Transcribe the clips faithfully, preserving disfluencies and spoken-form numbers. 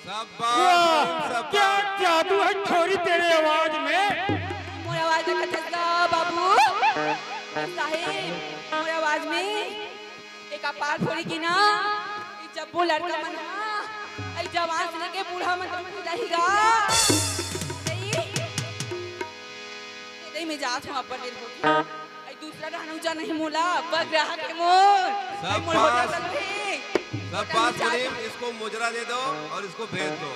शाबाश, वाह, शाबाश। क्या जादू है छोरी तेरे आवाज में। मोर आवाज देखत हस गा बाबू? साहेब, मोर आवाज में एक अपार छोरी की ना, ई जब्बो लड़का मन हा, ई जवान से लेके बूढ़ा मन तक जाही गा। दई, दई, मैं जात हूँ, अब्बड़ देर हो गई। अरे दूसरा रहना जा नहीं मोला, बग रहा के मोर। अरे मोर होटल शाबाश। चलो ही। होटल में शाबाश जा मुनीम, इसको मुजरा दे दो और इसको भेज दो।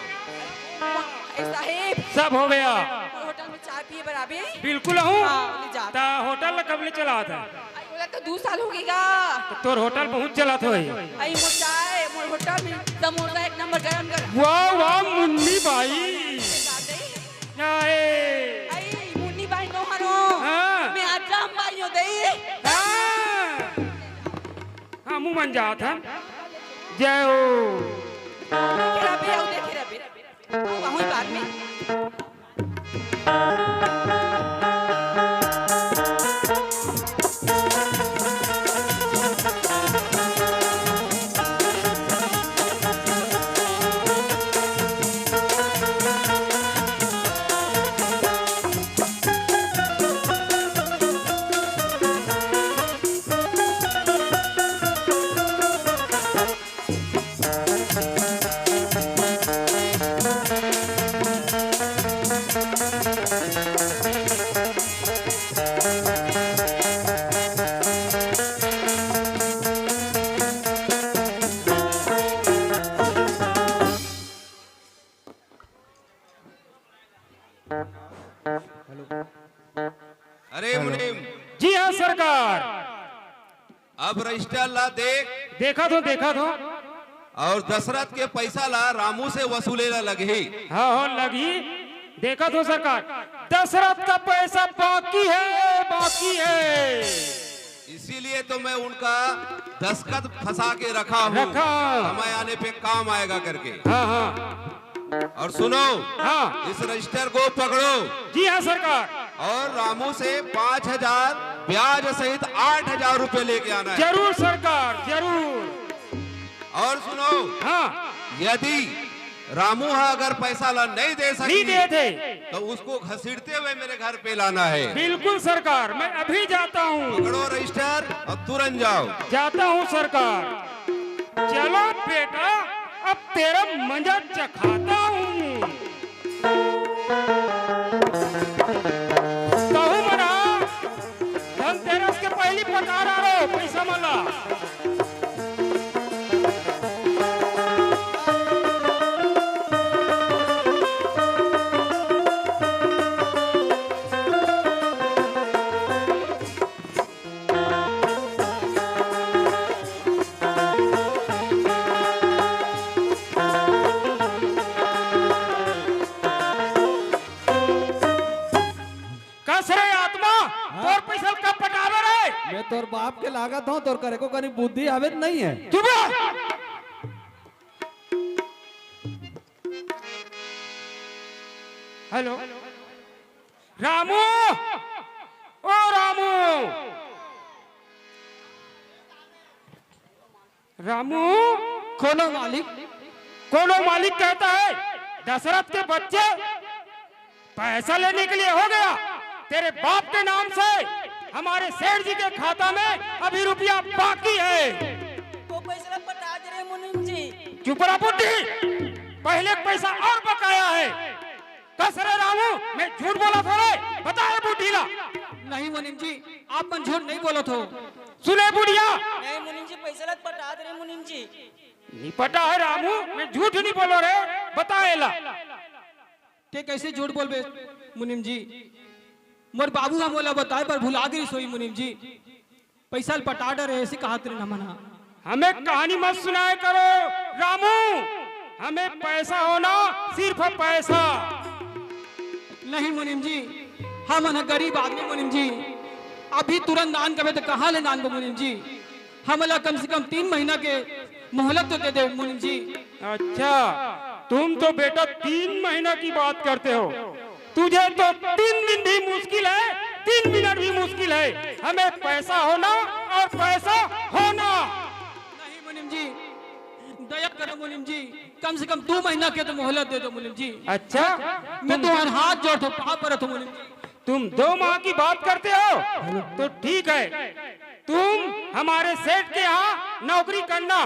अरे साहेब। सब हो गया। मोर होटल में चाय पिए बर आबे। बिल्कुल हूँ। हाँ, ले जा। ता होटल ला कब ले चलात है? अरे ओला तो दू साल हो गई गा। तो तोर होटल बहुत चलत होही। अरे मोर चाय, मोर होटल में समोसा एक नंबर गरम गरम। वाह, वाह, मुन्नी बाई। ले जा दे। अरे। अरे, मुन्नी बाई नो हरो। हाँ। मैं अजम बाई हो दई। हाँ। हाँ, मुँह मन जात है। जय हो। देखे रबे, आओ देखे रबे। आओ, आओ, बाद में। अरे मुनीम, जी हाँ सरकार। अब रजिस्टर ला देख। देखा थो, देखा थो। और दशरथ के पैसा ला रामू से वसूले ला लगही। हाँ, हाँ, लगही। देखा थो सरकार, दशरथ का पैसा बाकी है, बाकी है। इसीलिए तो मैं उनका दस्तखत फंसा के रखा हूँ, रखा। समय आने पे काम आएगा करके। हाँ, हाँ। और सुनो, हाँ। इस रजिस्टर को पकड़ो। जी हाँ सरकार। और रामू से पाँच हजार ब्याज सहित आठ हजार रुपए लेके आना है। जरूर सरकार, जरूर। और सुनो, हाँ। यदि रामू हा अगर पैसा ला नहीं दे सकी, नहीं दे थे। तो उसको घसीटते हुए मेरे घर पे लाना है। बिल्कुल सरकार, मैं अभी जाता हूँ। पकड़ो रजिस्टर और तुरंत जाओ। जाता हूँ सरकार। चलो बेटा, अब तेरा मजा चखाता हूँ। कहूँ मना, धनतेरस के पहली पटार आ रहो, पैसा मला। कस रे आत्मा, हाँ? तोर पैसा ल कब पटावे रे? मैं तोर बाप के लागत हूँ, तोर करे को कनी बुद्धि आवे त नहीं है। चुप रह। हेलो, रामू, ओ रामू, रामू। कोनो मालिक? कोनो मालिक कहता है, दशरथ के बच्चे, पैसा लेने के लिए हो गया। तेरे बाप के नाम से हमारे सेठ जी के खाता में अभी रुपया बाकी है। वो पैसा पटा दे रे मुनीम जी। चुप रहा बुड्ढी, पहले पैसा और बकाया है। कस रे रामू, मैं झूठ बोलत हों रे, बता ए बुड्ढी ला। नहीं मुनीम जी, आप मन झूठ नहीं बोलत हो। सुने बुढ़िया। नहीं मुनीम जी, पैसा ला पटा दे रे मुनीम जी। नहीं पटा है रामू, मैं झूठ नहीं बोलो रे, बता एला। ते कैसे झूठ बोलबे मुनीम जी? मोर बाबू हा मोला बताए बर भुला गे रिहिस होही मुनीम जी। पैसा ल पटा डरे, ऐसे कहा तेरे नमन हा। हमें कहानी मत सुनाया करो रामू, हमें पैसा होना, सिर्फ पैसा। नहीं मुनीम जी, हमन ह गरीब आदमी मुनीम जी, अभी तुरंत दान करबे त कहाँ ले दान बो मुनीम जी? हमला कम से कम तीन महीना के मोहलत तो दे दे मुनीम जी। अच्छा, तुम तो बेटा तीन महीना की बात करते हो, तुझे तो तीन दिन भी मुश्किल है, तीन मिनट भी मुश्किल है। हमें पैसा होना और पैसा होना। नहीं मुनीम जी, दया करो मुनीम जी, कम से कम दो महीना के तो मोहलत दे दो मुनीम जी। अच्छा, मैं तुम्हारे हाथ जोड़ता हूँ, पाँव परत हूँ मुनीम जी। तुम दो माह की बात करते हो तो ठीक है, तुम हमारे सेठ के यहाँ नौकरी करना,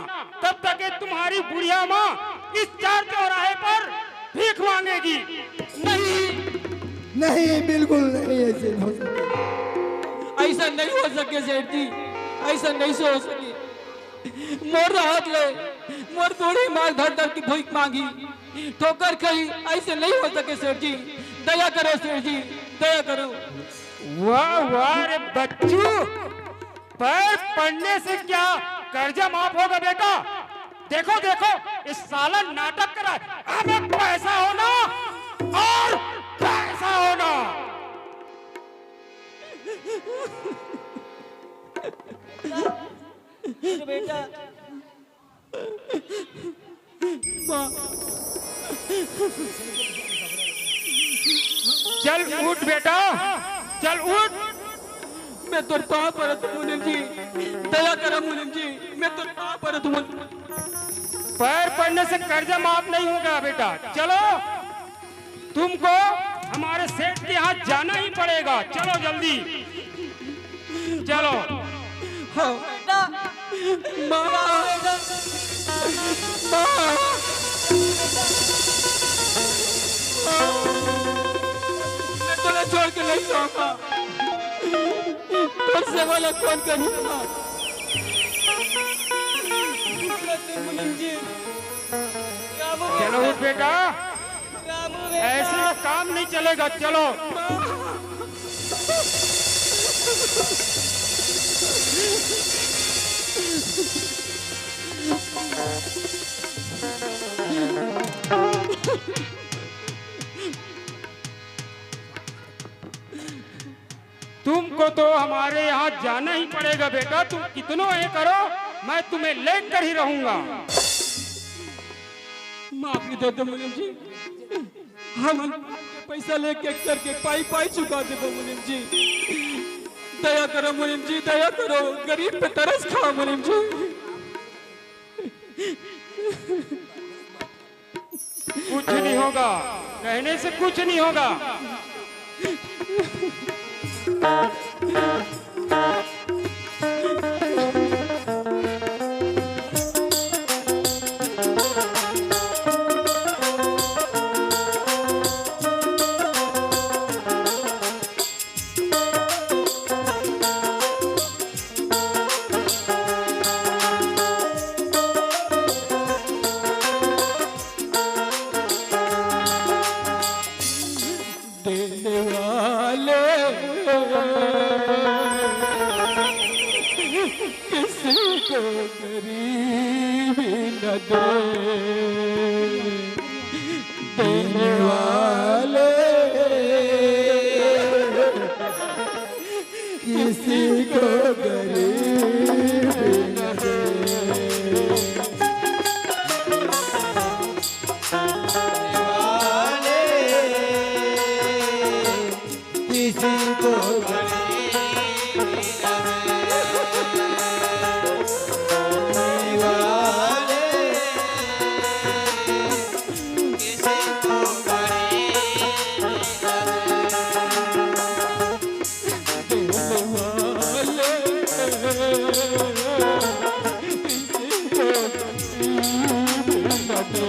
तब तक ये तुम्हारी बुढ़िया माँ इस चार चौराहे पर भीख मांगेगी। नहीं, नहीं, बिल्कुल नहीं, ऐसे नहीं हो सकता। ऐसा नहीं हो सके सेठ जी, ऐसा नहीं हो सके। मोर हाथ ले मोर बूढ़ी माँ धर धर के भीख मांगी, ठोकर खाई, ऐसे नहीं हो सके सेठ जी, दया करो सेठ जी, दया करो। वाह वाह रे बच्चू, पैर पड़ने से क्या कर्जा माफ होगा बेटा? देखो देखो, इस साला नाटक कर रहा है। अबे पैसा होना और पैसा होना। बेटा, माँ। चल उठ बेटा, चल उठ। मैं तोर पाँव परत हूँ मुनीम जी, दया करो मुनीम जी, मैं तोर पाँव परत हूँ। पैर पड़ने से कर्जा माफ नहीं होगा बेटा। चलो, तुमको हमारे सेठ के यहाँ जाना ही पड़ेगा। चलो जल्दी, चलो। हाँ। माँ, माँ, मैं तोला छोड़ के नहीं जाऊंगा। तोर सेवा ला कौन करूंगा? मुनीम जी, चलो उठ बेटा। रामू बेटा। ऐसे काम नहीं चलेगा, चलो। तुमको तो हमारे यहाँ जाना ही पड़ेगा बेटा, तुम कितनो ये करो, मैं तुम्हें लेकर ही रहूंगा। माफी दे दो मुनीम जी, हम पैसा लेके करके पाई पाई चुका देबो मुनीम जी। दया करो मुनीम जी, दया करो, गरीब पे तरस खाओ मुनीम जी। कुछ नहीं होगा, कहने से कुछ नहीं होगा। देने वाले किसी को गरीबी न दे, देने वाले किसी को गरीबी न दे। वाले किसी को गरीबी न दे। वाले किसी को गरीबी न दे।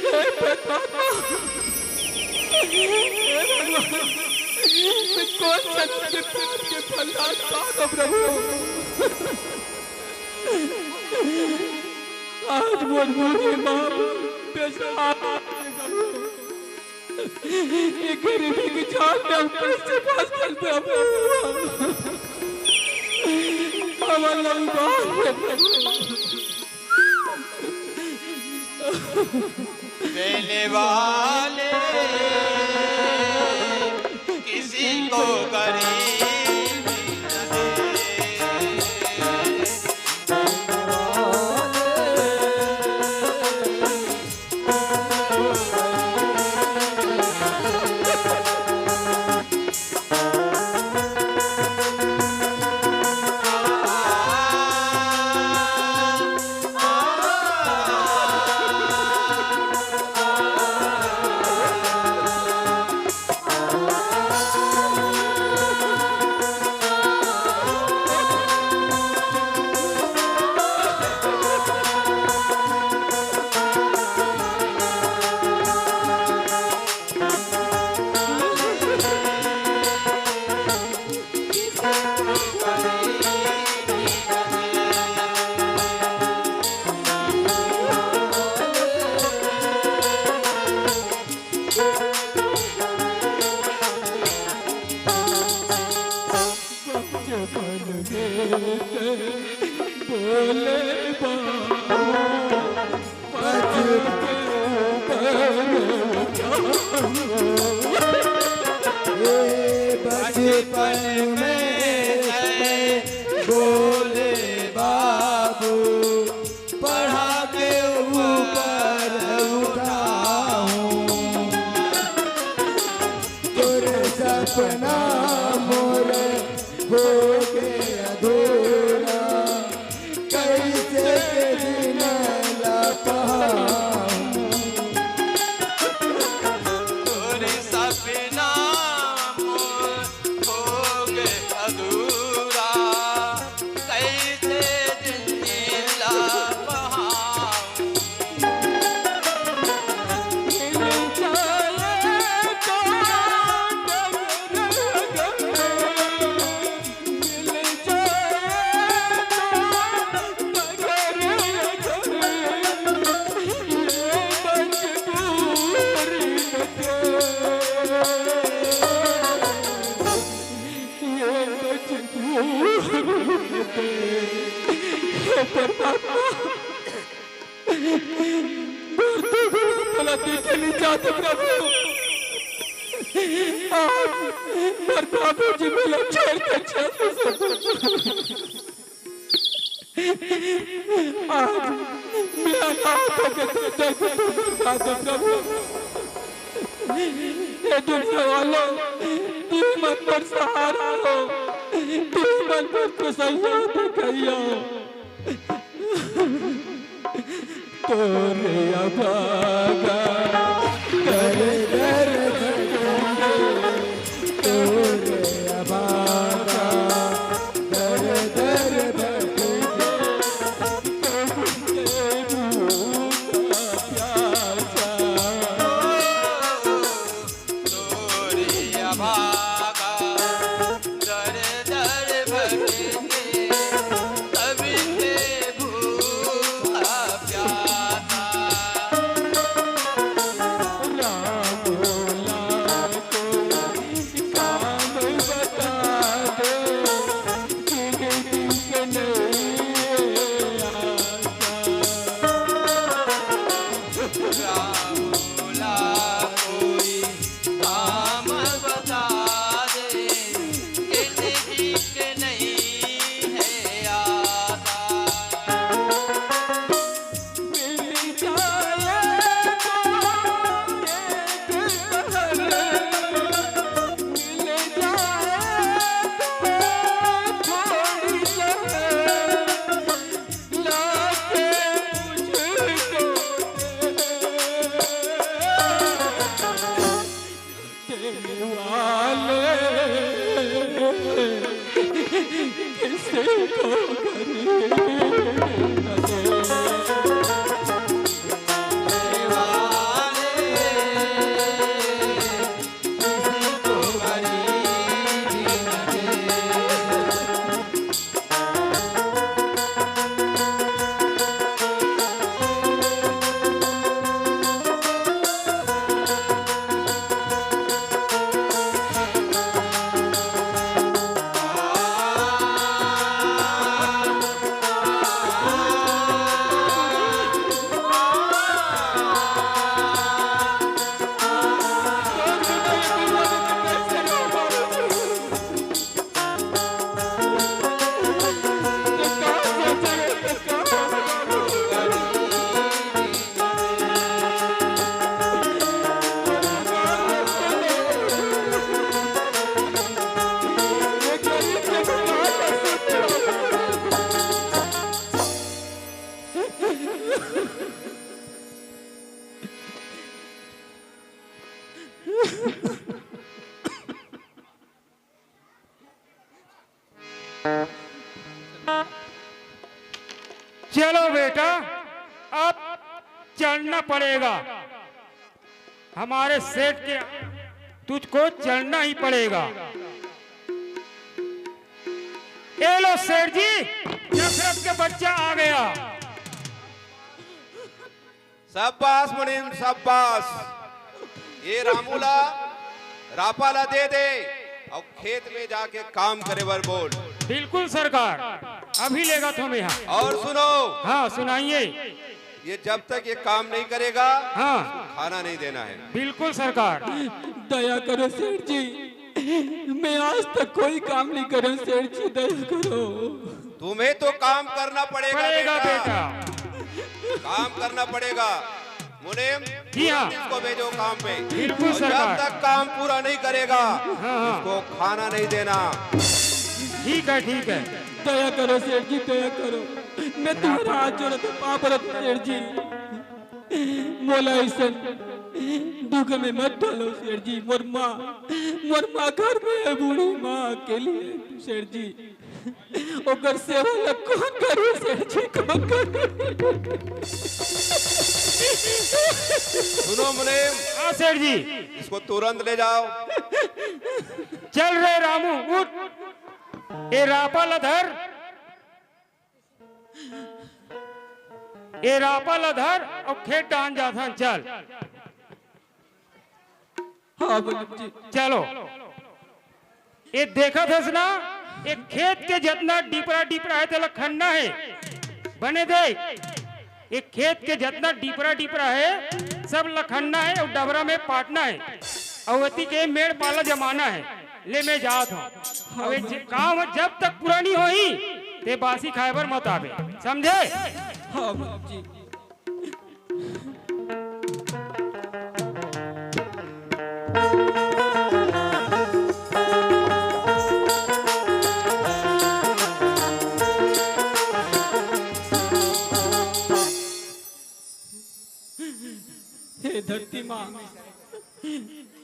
हे परमात्मा, हे भगवान, मैं कोन जन्म के पाप के फल ला पागो प्रभु। आज मोर बूढ़ी माँ बेसहारा हे प्रभु। ये गरीबी के जाल में हम कैसे फंस गए प्रभु। देने वाले किसी को गरीब बचपन में बोले बाबू, पढ़ा के ऊपर उठाऊं। तोर सपना मोर हो गे अधूरा, कैसे के दिन ला पहाऊं। तोर सपना मोर हो गे अधूरा, कैसे दिन ला पहाऊं। मोर दू गुरु मोला देखे नइ जात हे प्रभु। आज मोर बाबूजी मोला छोड़ के चल दे। आज मैं अनाथ होके तेरे दर पे बरसात हे प्रभु। ये दुनिया वालों, तुम मन पर सहारा हो, तुम मन पर कुशल याद करियो। तोरे अभागा दर दर भटके, तोरे अभागा दर दर भटके, कब से भूखा प्यासा। तोरे अभागा दर दर भटके, कब से भूखा प्यासा। चलो बेटा, अब चढ़ना पड़ेगा हमारे सेठ के, तुझको चढ़ना ही पड़ेगा। ये लो सेठ जी, दशरथ का बच्चा आ गया। शाबाश मुनीम, शाबाश। ये रामू ला, रापा ला दे दे अउ खेत में जाके काम करे बर बोल। बिल्कुल सरकार, अभी लेगत हों मैं हा। और सुनो। हाँ, सुनाइए। ये जब तक ये काम नहीं करेगा, हाँ। खाना नहीं देना है। बिल्कुल सरकार। दया करो सेठ जी, मैं आज तक कोई काम नहीं करूं सेठ जी, दया करो। तुम्हें तो काम करना पड़ेगा पड़ेगा बेटा। बेटा। काम करना पड़ेगा। मुनीम, जी हाँ। तुरंत इसको भेजो काम पे। बिल्कुल और सरकार। जब तक काम पूरा नहीं करेगा, हाँ, हाँ। इसको खाना नहीं देना। ठीक है, ठीक है। दया करो सेठ जी, दया करो। मैं तुम्हारा हाथ जोड़त हूँ, पाँव परत हूँ सेठ जी। मोला अइसन दुख में मत डालो सेठ जी। मोर माँ, मोर माँ घर में है, बूढ़ी माँ अकेली है सेठ जी। ओकर सेवा ला कौन करे सेठ जी, कौन करे? सुनो मुनीम। हाँ सेठ जी। इसको तुरंत ले जाओ। चल रे रामू, उठ। ए रापा ला धर। ए रापा ला धर अउ खेत डाहन जाथन, चल। हाँ, मुनीम जी। चलो। ए देखत हस ना, ए खेत के जतना डिपरा डिपरा हे, तेला खनना हे। बने देख, ए खेत के जतना डिपरा डिपरा हे, सब ला खनना हे अउ डबरा में पाटना हे। अउ एती के मेड़ पाला जमाना हे। ले, मैं जात हूँ। अब ये ज-, काम जब तक पूरा नहीं होही, ते बासी खाए बर मत आबे, समझे? हाँ, मुनीम जी। हे धरती माँ,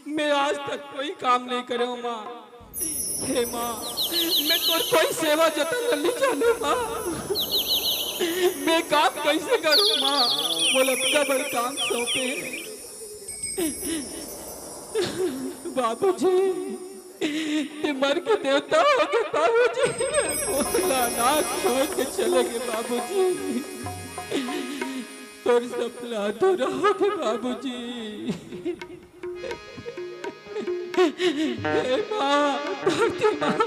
मैं आज तक कोई काम नहीं करे हूँ माँ। हे माँ, मैं तोर कोई सेवा जतन नहीं जानू माँ। मैं काम कैसे करूँ माँ? मोला अतका बड़ काम सौंपे। बाबूजी, ते मर के देवता हो गे बाबूजी, मोला अनाथ छोड़ के चले गे बाबूजी, तोर सपना अधूरा हो गे बाबूजी। हे माँ, धरती माँ,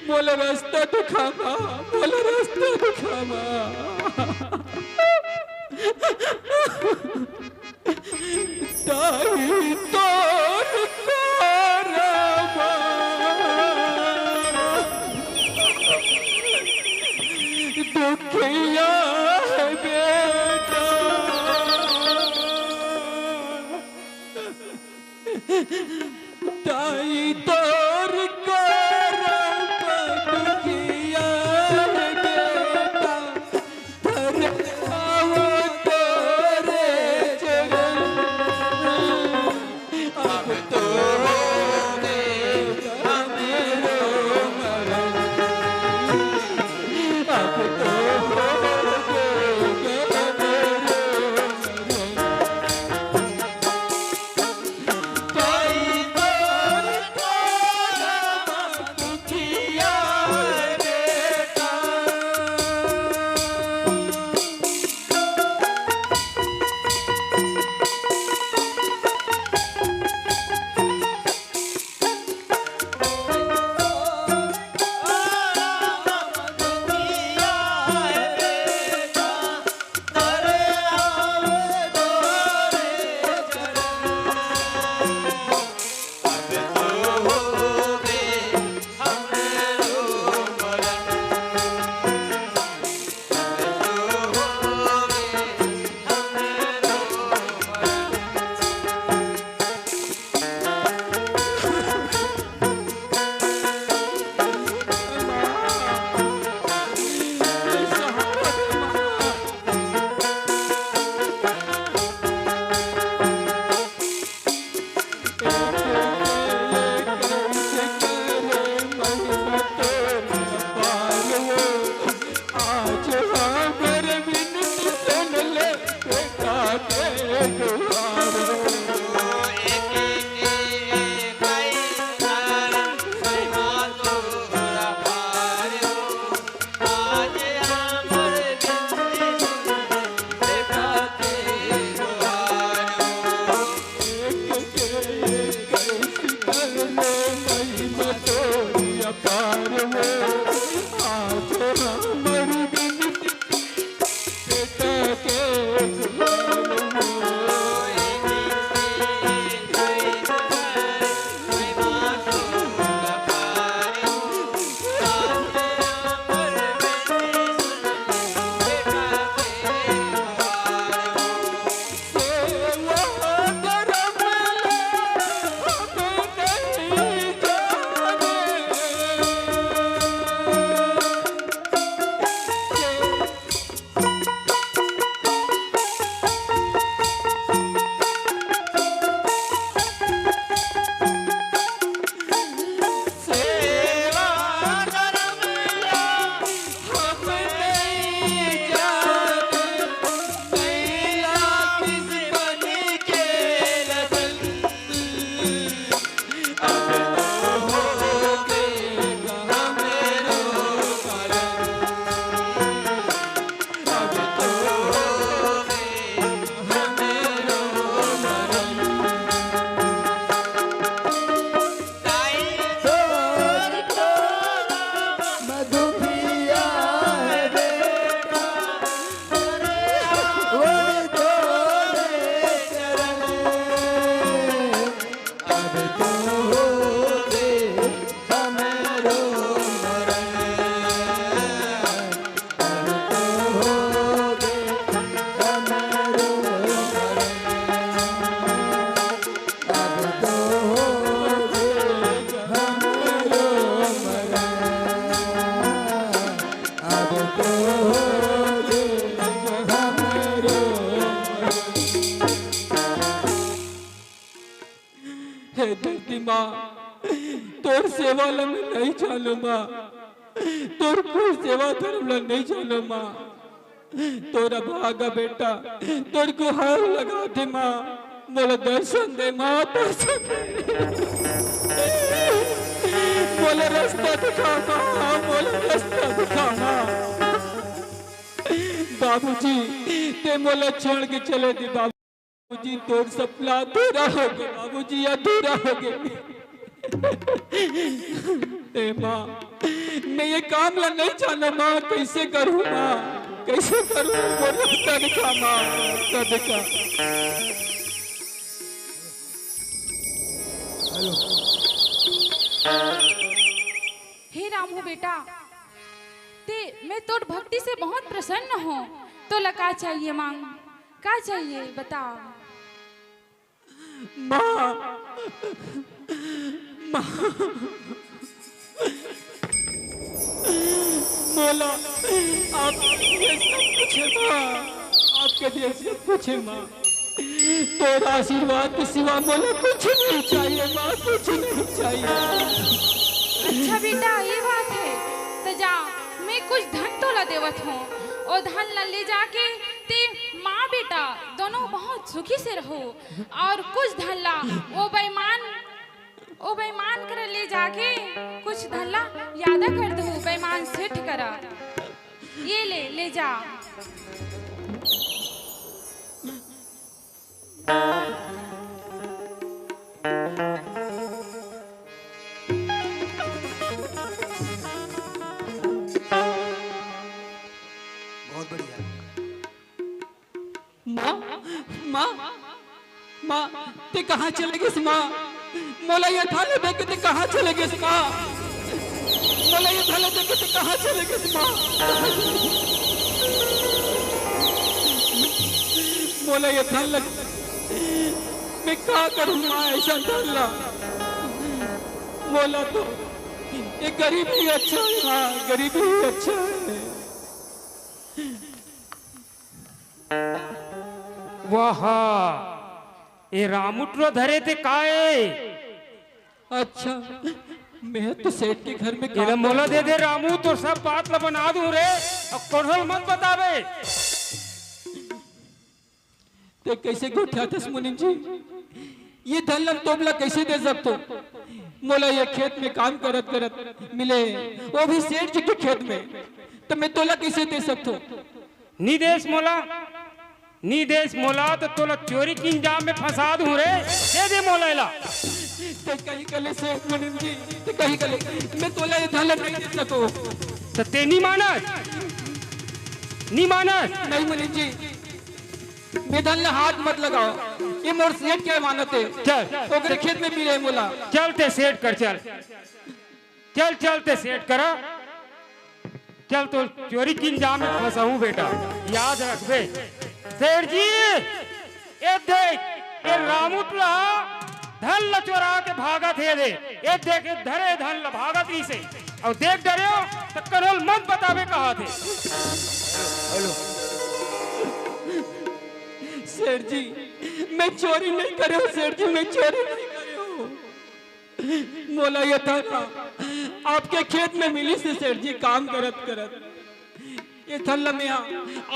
मोला रस्ता दिखा माँ, मोला रस्ता दिखा माँ। दाई तोर करम दुखिया है बेटा। दाई तोर करम दुखिया है बेटा। हे धरती माँ, तोर सेवा ला मैं नहीं जानों माँ, तोर कुल सेवा धर्म ला नहीं जानों माँ। तोर अभागा बेटा तोर गुहार लगाथे माँ, मोला दर्शन दे माँ, दर्शन दे। मोला रस्ता दिखा माँ, मोला रस्ता दिखा माँ। बाबूजी, तें मोला छोड़ के चले दे बाबू। बाबूजी, तोर सपना अधूरा होगे बाबूजी, अधूरा होगे। ए माँ, मैं ये काम ला नहीं जानों माँ, कैसे करूँ माँ, कैसे करूँ? मोर रस्ता दिखा माँ, रस्ता दिखा। हे रामू बेटा, तें, मैं तोर भक्ति से बहुत प्रसन्न हों। तोला का चाहिए मांग, का चाहिए बता। माँ, माँ, मोला आपके दिए सब कुछ हे माँ, आपके दिए सब कुछ हे माँ। तोर आशीर्वाद के सिवा मोला कुछ नहीं चाहिए माँ, कुछ नहीं चाहिए। अच्छा बेटा, ये बात हे, त जा, मैं कुछ धन तोला देवत हों, ओ धन ला ले जाके तें माँ बेटा दोनों बहुत सुखी से रहो, अउ कुछ धन ला ओ बेईमान, ओ बेईमान करा ले जाके कुछ धन ला यादा कर दहू, बेईमान सेठ करा। ये ले, ले जा। माँ, माँ, माँ, तें कहाँ चले गेस माँ? मोला ये धन ला देख के तें कहाँ चले गेस माँ? मोला ये धन ला देख के तें कहाँ चले गेस माँ? मोला ये धन ला, मैं का करूँ माँ, ऐसा धन ला? मोला तो ये गरीबी अच्छा हे माँ, गरीबी ही अच्छा हे। वाह, ए रामू टुरा धरे ते का ए? अच्छा, मैं तो सेठ के घर में काम करता हूँ। मोला दे दे रामू, तोर सब बात ला बना दूं रे। अब कोनो ल मत बताबे। ते कइसे गोठियाथस मुनीम जी? ये धन ल तोमला कइसे दे सकथों? मोला ये खेत में काम करत करत मिले, वो भी सेठ जी के खेत में, त मैं तोला कइसे दे सकथों? नी देस मोला, नी देस मोला त तोला चोरी के इंजाम में फंसा दूं रे। दे दे मोला एला। ते कहीं कले सेठ मुनीम जी, ते कहीं कले, मैं तोला ये धन ल नहीं दे सकों। त ते नी मानस, नी मानस। नहीं मुनीम जी, मैं धन ल हाथ मत लगाओ, ये मोर सेठ के अमानत हे। चल। ओकरे खेत में मिले मोला। चल ते सेठ कर चल, चल चल ते सेठ करा। चल तो चोरी के इंजाम में फंसाहूं बेटा, याद रखबे। सेठ जी, ए देख, ए रामूट ला धन ल चोरा के भागत हे दे। ए देख, ए धरे धन ल भागत रहिसे। अउ देख डरेव त कनोल मत बताबे कहाथे। सेठ जी, मैं चोरी नहीं करेंव सेठ जी, मैं चोरी नहीं करेंव। मोला ये धन आपके खेत में मिलिस हे सेठ जी, काम करत करत। ये धन ल मैं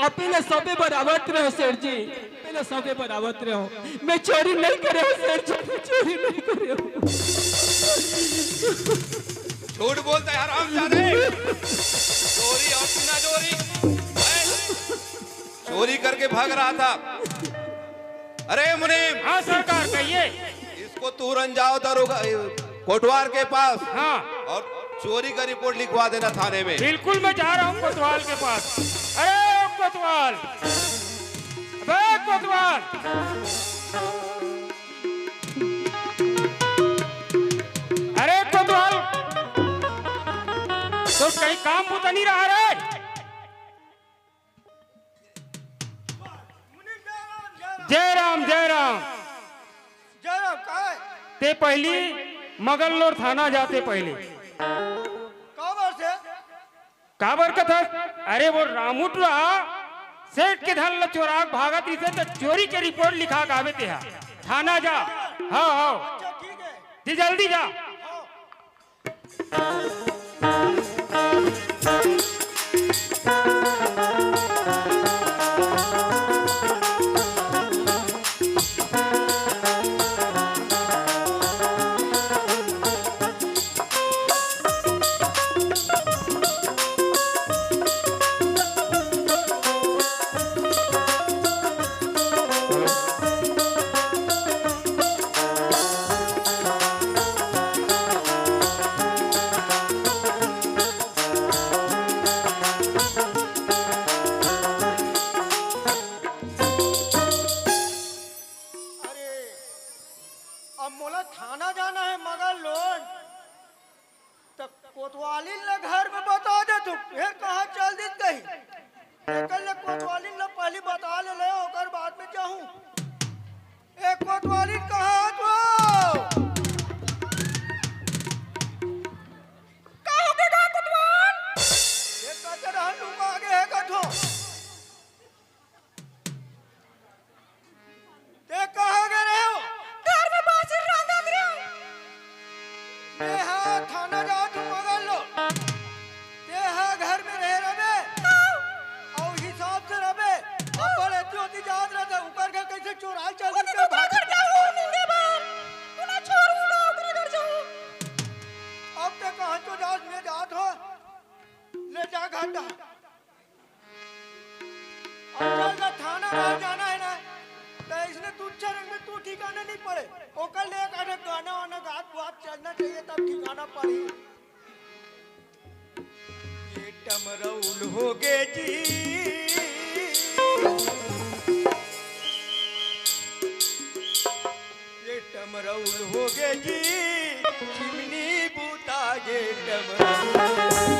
आपे ल सौंपे बर आवत रहेंव सेठ जी, आपे ल सौंपे बर आवत रहेंव। मैं चोरी नहीं करेंव सेठ जी, मैं चोरी नहीं करेंव। झूठ बोलता है हरामजादे। चोरी और बिना चोरी। हैं? चोरी करके भाग रहा था। अरे मुनीम। हाँ सरकार, कहिए। इसको तुरंत जाओ दरोगा, ए, कोटवाल के पास। हाँ। और चोरी का रिपोर्ट लिखवा देना थाने में। बिल्कुल, मैं जा रहा हूँ कोतवाल के पास। अरे कोतवाल, अबे कोतवाल, अरे कोतवाल, तो कहीं काम बुता नहीं रहा रे? जय राम, जय राम। जय राम, काय? ते पहली मगललोर थाना जाते पहली। काबर से? काबर कथस? अरे वो रामूट रहा, सेठ के धन ल चोरा के भागत रहिसे त चोरी के रिपोर्ट लिखा के आबे तेहा। थाना जा। हाँ, हाँ। अच्छा, ठीक है। जी जल्दी जा। हाँ। अरे, अब मोला थाना जाना हे मगललोर। त कोतवालिन ल घर में बता देथों, फेर कहाँ चल दिस कहीं। एकर ले कोतवालिन ल पहली बता ले ले, ओकर बाद में जाहूँ। ए कोतवालिन, कहाँ हस वो? का होगे गा कोतवाल? ए कचरा लुका गे हे कथों। ते कहाँ गे रहेव? घर में बासी रांधत रहेंव। मैं हा थाना जात हूँ मगललोर। ते हा घर में रहे रहे। हाँ। अउ हिसाब से रहे। अब बड़े ज्योति जात रहे, उकर घर कइसे चोराई चल ओकर घर जाहूँ, निंदे बर। तू ना छोड़ू ना, ओकर घर जाहूँ। अब ते कहाँ तो जात, मैं जात हूँ। ले जा घर जा। अब चल ना, थाना रहर जाना हे ना, त इसने तू चरण में तू ठिकाना नहीं पड़े। ओकर ले एक आध गाना वाना गात वात चलना चाहिए, तब ठिकाना पड़ी। ये टमरौल हो गे जी। ये टमरौल हो गे जी, चिमनी बुता गे टमरौल।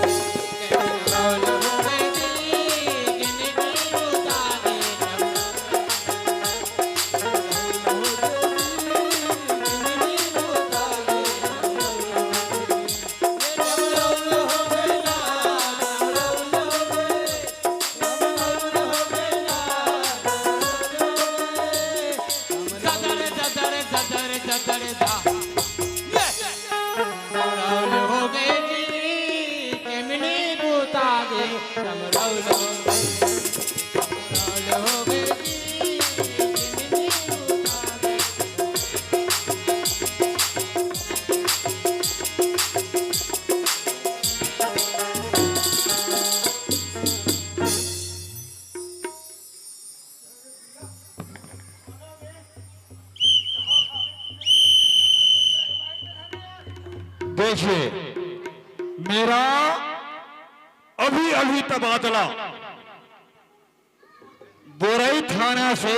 से मेरा अभी अभी तबादला बोरई थाना से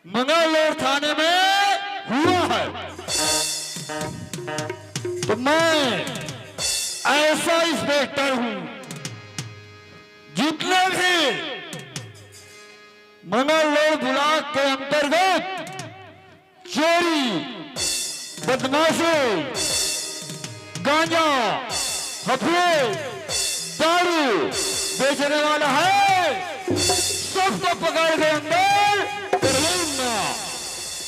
मंगललोर थाने में हुआ है। तो मैं ऐसा इंस्पेक्टर हूं, जितने भी मंगललोर ब्लॉक के अंतर्गत चोरी, बदमाशी, गांजा, हफीज, दारू बेचने वाला है, सबको पकड़ के अंदर कर लूंगा।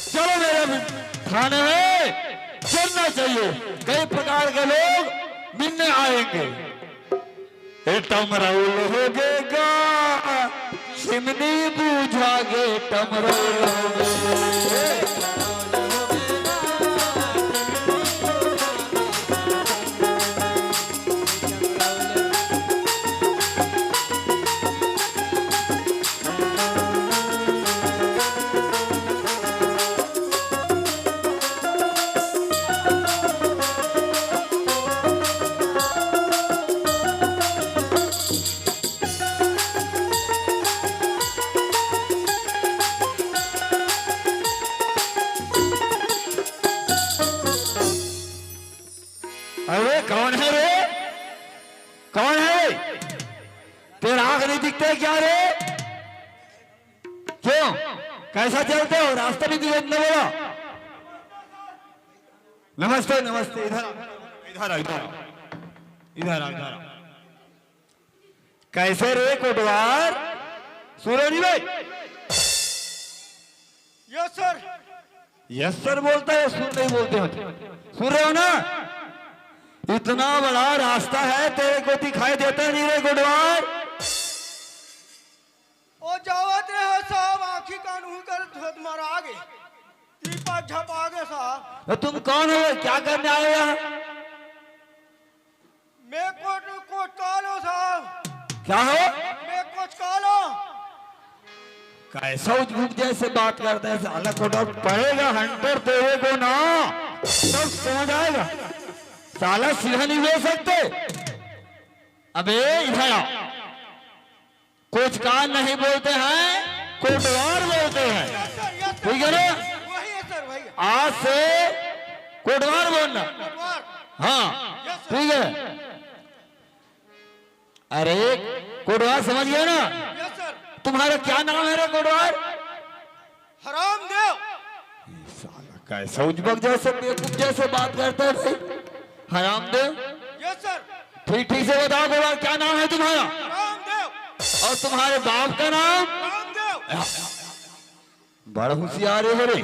चलो मेरे थाने में चलना चाहिए, कई प्रकार के लोग मिलने आएंगे। ए टमरौल होगे गा, चिमनी बुझा गे टमरौल होगे। अरे कौन है रे? कौन है? तेरा आंख नहीं दिखता है क्या रे? क्यों, कैसा चलते हो? रास्ता भी दिखाई नहीं बोला। नमस्ते, नमस्ते। इधर आ, इधर आ, इधर आ, इधर आ, इधर आ। कैसे रे कोटवार? सुन रहे हो नहीं भाई? Yes sir. यस सर बोलता है, सुन नहीं बोलते हो? सुन रहे हो ना? इतना बड़ा रास्ता है, तेरे को दिखाई देता नहीं रे कोटवार? ओ जावत रहे साहब, आंखी कान हुई कर धोत मार आगे। तीपा झप आगे साहब। तो तुम कौन हो, क्या करने आए हो यहाँ? मैं कोट, कोटवार हूँ साहब। क्या हो? मैं कोटवार हूँ। कैसा उजबुक जैसे बात करता है साला, कोटवार पड़ेगा हंटर तेरे को ना, सब समझ आएगा। साला सीधा नहीं बोल सकते। अबे इधर आओ। कोचकार नहीं बोलते हैं, कोटवार बोलते हैं। Yes sir, yes sir. ठीक है ना? वही है सर, वही है। आज से कोटवार बोलना। कोटवार। हाँ, यस सर। ठीक है। अरे कोटवार समझ गया ना? Yes sir. तुम्हारा क्या नाम है रे कोटवार? हरामदेव। साला कैसा उजबक जैसे बेवकूफ जैसे बात करता है भाई। हरामदेव। Yes sir. ठीक, ठीक से बताओ कोटवार, क्या नाम है तुम्हारा? हरामदेव। और तुम्हारे बाप का नाम? हरामदेव। बड़ा होशियार है रे,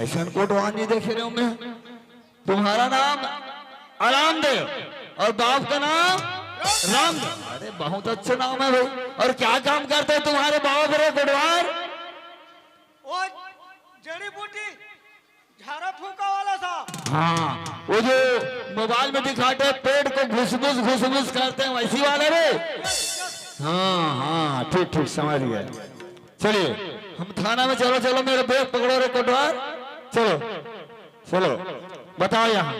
ऐसा कोटवार नहीं देखे रे मैं। तुम्हारा नाम आरामदेव और बाप का नाम रामदेव। अरे बहुत अच्छा नाम है भाई। और क्या काम करते हैं तुम्हारे बाप रे कोटवार? वो जड़ी बूटी झाड़ा फूका वाला साहब। हाँ, वो जो मोबाइल में दिखाते हैं, पेट को घुसमुस घुसमुस करते हैं, वैसी वाले रे। हाँ हाँ, ठीक ठीक, समझ गए। चलिए हम थाना में, चलो चलो, मेरे बैग पकड़ो रे कोटवार, चलो चलो, बताओ यहाँ,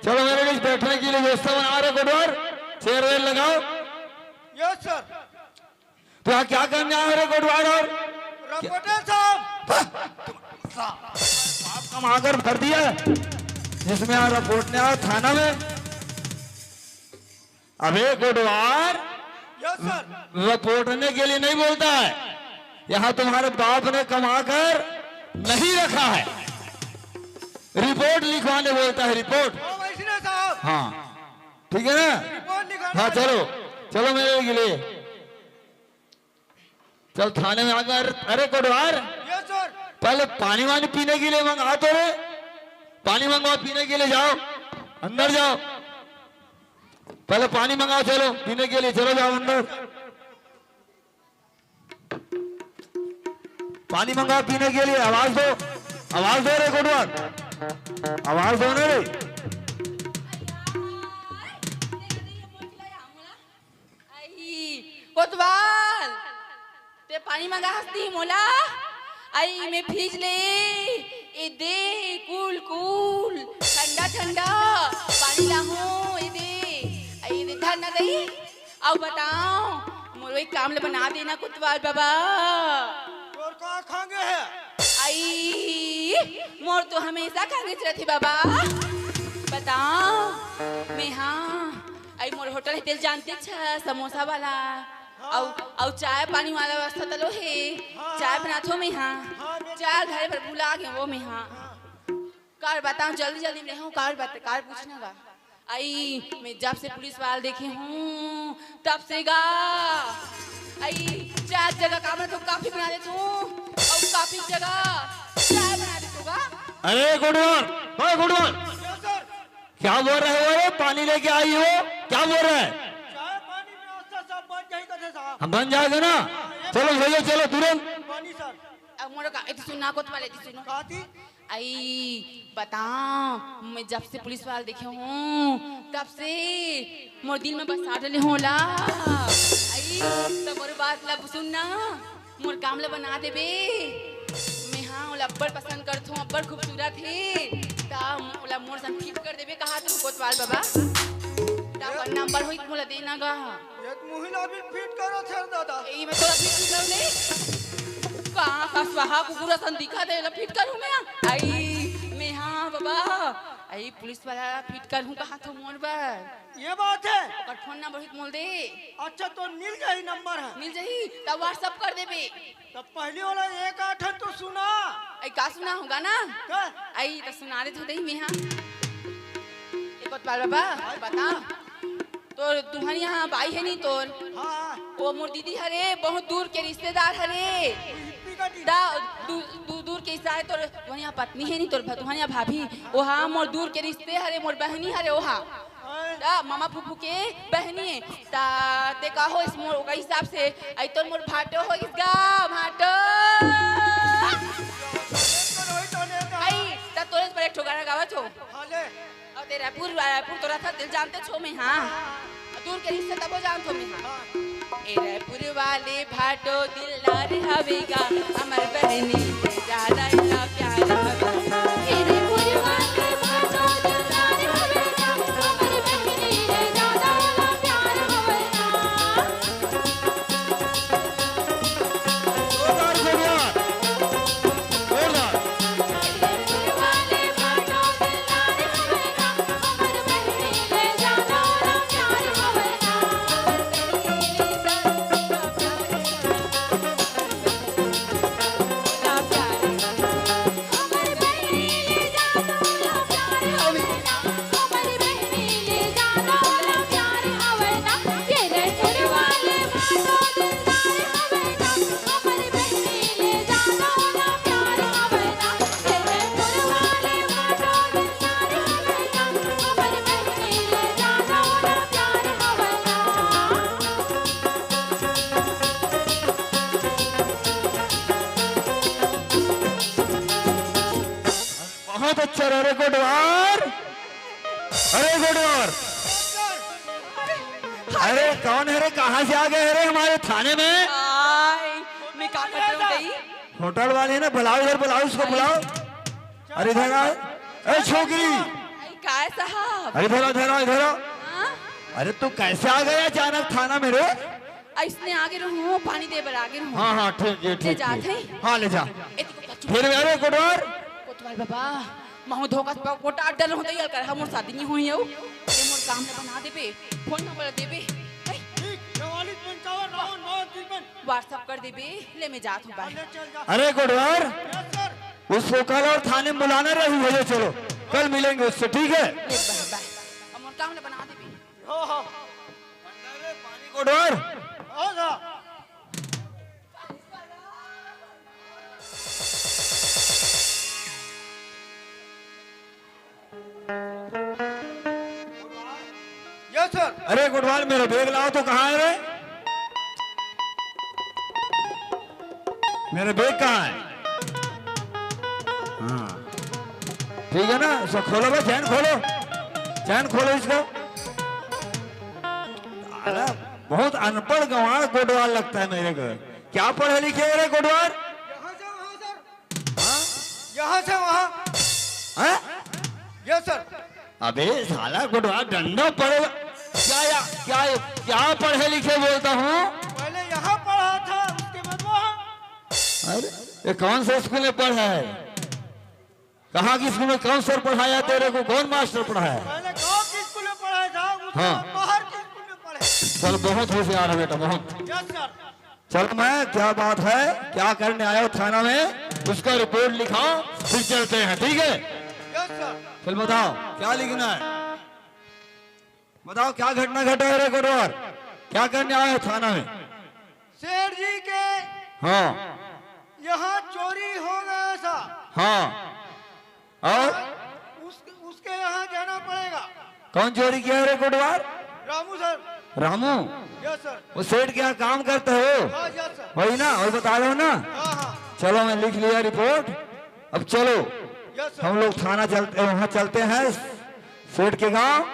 चलो मेरे बीच बैठने के लिए व्यवस्था बना रहे कोटवार, चेयर वेयर लगाओ। Yes sir. तो यहाँ क्या करने आए हो रे कोटवार? और रिपोर्टर साहब। बाप कमा कर भर दिया है, जिसमें यहाँ रिपोर्ट ने आया थाना में। अबे कोटवार, यस सर। रिपोर्टने के लिए नहीं बोलता है, यहाँ तुम्हारे बाप ने कमा कर नहीं रखा है, रिपोर्ट लिखवाने बोलता है, रिपोर्ट। ओ वैष्णव साहब। हाँ, ठीक है ना? रिपोर्ट लिखाने हाँ, वाले। चलो, चलो मेरे के लिए। चल थाने में आकर, अरे कोटवार, यस सर। पहले पानी वानी पीने के लिए मंगा तो रे, पानी मंगवा पीने के लिए, जाओ अंदर जाओ, पहले पानी मंगाओ, चलो पीने के लिए, चलो जाओ अंदर, पानी मंगाओ पीने के लिए। आवाज दो, आवाज दो रे कोटवार, आवाज दो ना रे। आई, कोतवाल, ते पानी मंगा हस नी मोला? आई, मैं भीज ले। ए दे, cool cool, ठंडा ठंडा पानी लाहूं, ए दे, ए दे धन दई। अउ बताओ, मोर एक काम ल बना देना कोतवाल बाबा। तोर का खांगे हे? आई, मोर तो हमेशा खांगे रहिथे बाबा। बताओ, मैं हाँ, आई मोर होटल हे तेल जानते छ, समोसा वाला। हाँ। अउ, अउ चाय पानी वाला व्यवस्था तलो हे। हाँ, चाय हाँ। बनाथो मैं हाँ। हाँ, मैं चाय घरे पर भुला गे वो मैं हाँ। हाँ। काबर बताओ, जल्दी जल्दी में रहूं, काबर बता, काबर पूछना गा। आई, मैं जब से पुलिस वाला देखे हूँ, तब से गा। आई, चार जगह काम तो कॉफी बना देथों, अउ कॉफी जगह चाय बना देथों गा। अरे गुडवार, ओए गुडवार, क्या बोल रहे हो रे? पानी लेके आई हो, क्या बोल रहे हैं? चाय पानी व्यवस्था सब बन जाही कथे साहब। हम बन जाएगा ना? चलो भैया, चलो तुरंत। पानी सर। अब मोरो का, एती सुना कोतवाल, एती सुनो। काती? आई, बताओ, मैं जब से पुलिस वाला देखे हूँ, तब से मोर दिल में बसा डले हूँ ला। आई, त मोर बात ला सुन ना, मोर काम ला बना देबे। मैं हाँ, ओला अब्बड़ पसंद करथों, अब्बड़ खूबसूरत हे। त ओला मोर संग fit कर देबे, कहा तू कोतवाल बाबा? त अपन नंबर होई त मोला देना गा। ये तो मुही ला भी fit करो थे दादा। ए, मैं तो fit कर दे। कहाँ का स्वाहा कुकुर असन दिखा दे, ला fit करूँ मैं? आई, मैं हाँ बाबा। आई, पुलिस वाला fit करूँ कहा तो मोर बर। ये बात है। ओकर फोन नंबर होई त मोला दे। अच्छा, तो मिल जाही नंबर है। मिल जाही, त WhatsApp कर देबे। तब पहली वाला एक आठ है तो सुना। आई, का सुना होगा ना? का? आई, त सुना देथों दई मैं हाँ। ए कोतवाल बाबा, बता। तोर तुहन यहाँ बाई हे नी तोर? हाँ। वो मोर दीदी हरे, बहुत दूर के रिश्तेदार हरे। हिप्पी का दीदी। दा, दू-, दू-, दूर के रिश्तेदार तोर, तुहन यहाँ पत्नी हे नी तोर, भ-, तुहन यहाँ भाभी। वो हाँ, मोर दूर के रिश्ते हरे, मोर बहनी हरे, वो हाँ। हाँ। दा, मामा फूफू के बहनी हे। ता, ते कहो इस मोर, ओकर हिसाब से, आई तोर मोर भाटो हो गिस गा, भाटो। तो रोई तो ने का। आई, ता तोरे पर एक ठो गाना गावा छो। हाँ, ले। अउ ते रायपुर, रायपुर तो रहिथस, तेला जानथों मैं हाँ। अउ दूर के रिश्ते तभो जानथों मैं हाँ। ए रायपुर वाले भाटो दिलदार हवे गा, हमर बहिनी ले जा ला प्यार हवे। ए रायपुर वाले भाटो दिलदार हवे गा, हमर बहिनी ले जा ला प्यार हवे गा। जोरदार, जोरदार। जोरदार। बहुत अच्छा रे, अरे गुडवार, अरे गुडवार। अरे कौन है रे, कहाँ से आ गए रे हमारे थाने में? आय, मैं का कर रहा हूँ दई? होटल वाले ना, बुलाओ इधर, बुलाओ इसको, बुलाओ। अरे इधर आओ, ए छोकरी। आई, काय साहब? अरे इधर आओ, इधर आओ, इधर आओ। हाँ? अरे तू कैसे आ गया अचानक थाना में रे? अइसने आगे रहूं, पानी दे बर आगे रहूं। हाँ, हाँ, ठीक है, ले ठीक जात है। है। हाँ, ले जा। एती को बच्चों फिर अरे कोटवार। कोतवाल बाबा, महू धोखा से कोटा अड्डा रहूं, तैयार कर, हमर शादी नहीं हुई है। ये मोर काम न बना देबे, फोन नंबर देबे। ठीक, चवालीस पंचावन, राउंड, नौ, तिरपन। WhatsApp कर देबे, ले मैं जात हूँ, bye। ले चल जा। अरे कोटवार, Yes, sir। उसको कल और थाने में बुलाना रही है, चलो, कल मिलेंगे उससे, ठीक है? ले, bye, bye। हमर काम न बना देबे। हो, हो। कोटवार। हो, sir। Yes, sir। अरे कोटवार, मेरा बैग लाओ तो, कहाँ है रे? मेरा बैग कहाँ है? हाँ, ठीक है ना, इसको खोलो भाई, चैन खोलो, चैन खोलो इसका। अरे, बहुत अनपढ़ गंवार कोटवार लगता है मेरे को। क्या पढ़े लिखे है रे कोटवार? यहाँ से वहाँ, sir। हाँ? यहाँ से वहाँ। अबे साला कोटवार, डंडा पड़ेगा। क्या या, क्या, क्या पढ़े लिखे बोलता हूँ? पहले यहाँ पढ़ा था, उसके बाद वहाँ। अरे, ये कौन से स्कूल में पढ़ा है? कहाँ की स्कूल में कौन सर पढ़ाया तेरे को, कौन मास्टर पढ़ाया? पहले गांव के स्कूल में पढ़ाया था, उसके हाँ। बाद बाहर के स्कूल में पढ़े। चल, बहुत होशियार है बेटा, बहुत। Yes sir. चलो, मैं, क्या बात है, क्या करने आए हो थाना में, उसका रिपोर्ट लिखाओ, फिर चलते हैं, ठीक है? Yes sir. चल, बताओ, क्या लिखना है? बताओ, क्या घटना घटा है रे कोटवार? क्या करने आए हो थाना में? सेठ जी के हाँ। यहाँ चोरी हो गया था। हाँ। और? उस, उसके यहाँ जाना पड़ेगा। कौन चोरी किया है रे कोटवार? Ramu sir. Ramu? Yes sir. वो सेठ के यहाँ काम करते हो? हाँ, यस सर। वही ना, वही बता रहे हो ना? हाँ, हाँ। चलो, मैं लिख लिया रिपोर्ट। अब चलो, यस सर। हम लोग थाना चलते, वहाँ चलते हैं सेठ के गांव,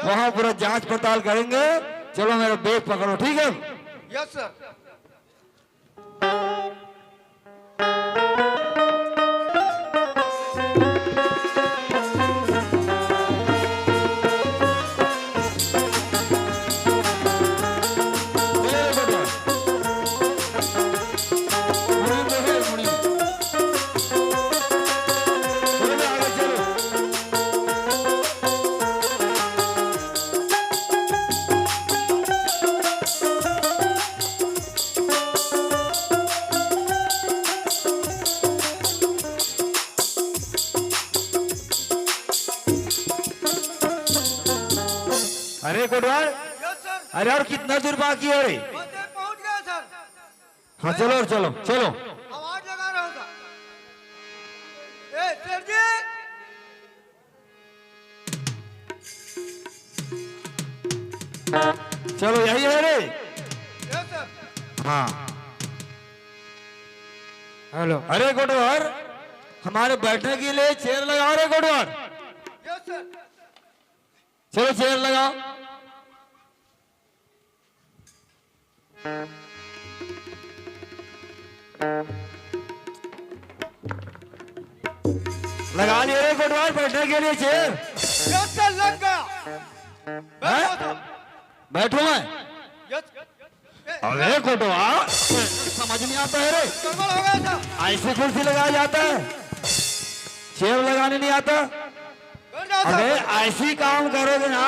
वहाँ पूरा जांच पड़ताल करेंगे। चलो, मेरा बैग पकड़ो, ठीक है? Yes sir. अरे कोटवार, यस सर। अरे और कितना दूर बाकी है रे? बस ये पहुंच गया सर। हाँ, चलो और चलो, चलो। आवाज लगा रहा हूँ सर। ए, सेठ जी। चलो, यही है रे। Yes sir. हाँ। हेलो। अरे कोटवार, हमारे बैठने के लिए चेयर लगाओ रे कोटवार। Yes sir. चलो, चेयर लगाओ। लगा लिए रे कोटवार बैठने के लिए चेयर। यस सर, लग गया। हैं? बैठो सर। बैठो मैं। यस। अरे कोटवार, समझ नहीं आता है रे। गड़बड़ हो गया सर। ऐसी कुर्सी लगाया जाता है, चेयर लगाने नहीं आता। बैठ जाओ सर। अबे, ऐसी काम करोगे ना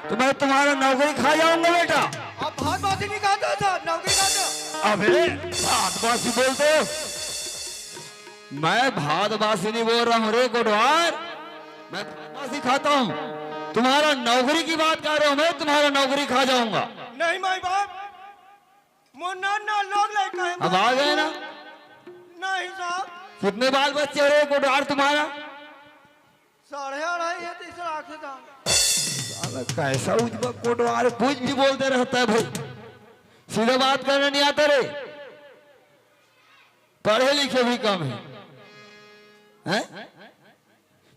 तो मैं तुम्हारा नौकरी खा जाऊंगा बेटा। आप भात बासी नहीं खाते सर, नौकरी खाते हो। अबे, भात बासी बोलते हो? मैं भात बासी नहीं बोल रहा हूँ रे कोटवार, मैं भात बासी खाता हूँ। तुम्हारा नौकरी की बात कर रहे हो, मैं तुम्हारा नौकरी खा जाऊंगा। नहीं माई बाप, मोर नान नान लोग लइका है। अब आ गए ना? नहीं साहब। कितने बाल बच्चे रे कोटवार तुम्हारा? साढ़े अढ़ाई है, तीसरा आंखें दान। साला कैसा उजबा कोटवार, कुछ भी बोलते रहता है भाई। सीधा बात करना नहीं आता रे, पढ़े लिखे भी कम है, हैं?